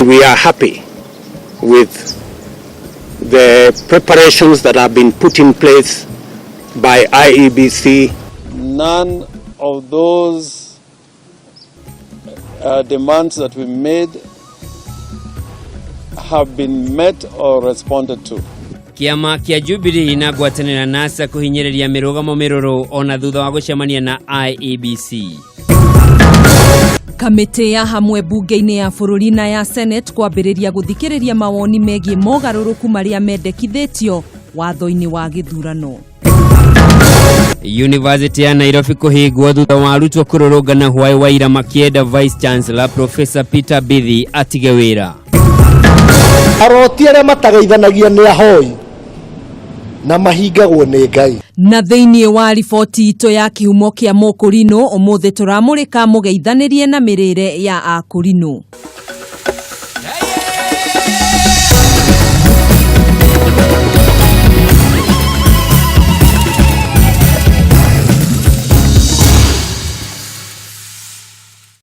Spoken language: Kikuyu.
We are happy with the preparations that have been put in place by IEBC. None of those demands that we made have been met or responded to. Kĩama kĩa Jubilee na ngwatanĩro ya NASA kũhinyĩrĩria mĩrũgamo mĩrũrũ ona thutha wa gũcemania na IEBC. Kamĩtĩ ya hamwe mbunge-inĩ ya bũrũri na ya Senate kwambĩrĩria gũthikĩrĩria mawoni megiĩ mogarũrũku marĩa mendekithĩtio watho-inĩ wa gĩthurano. University ya Nairobi kũhingwo thutha wa arutwo kũrũrũngana hwaĩ wa ira makĩenda Vice Chancellor Professor Peter Bithi atige wĩra. Aroti arĩa matageithanagia nĩ ahoi na mahingagwo nĩ Ngai. Na thĩinĩ wa riboti itũ ya kĩhumo kĩa Mũkũrinũ, ũmũthĩ tũramũrĩka mũgeithanĩrie na mĩrĩre ya Akũrinũ.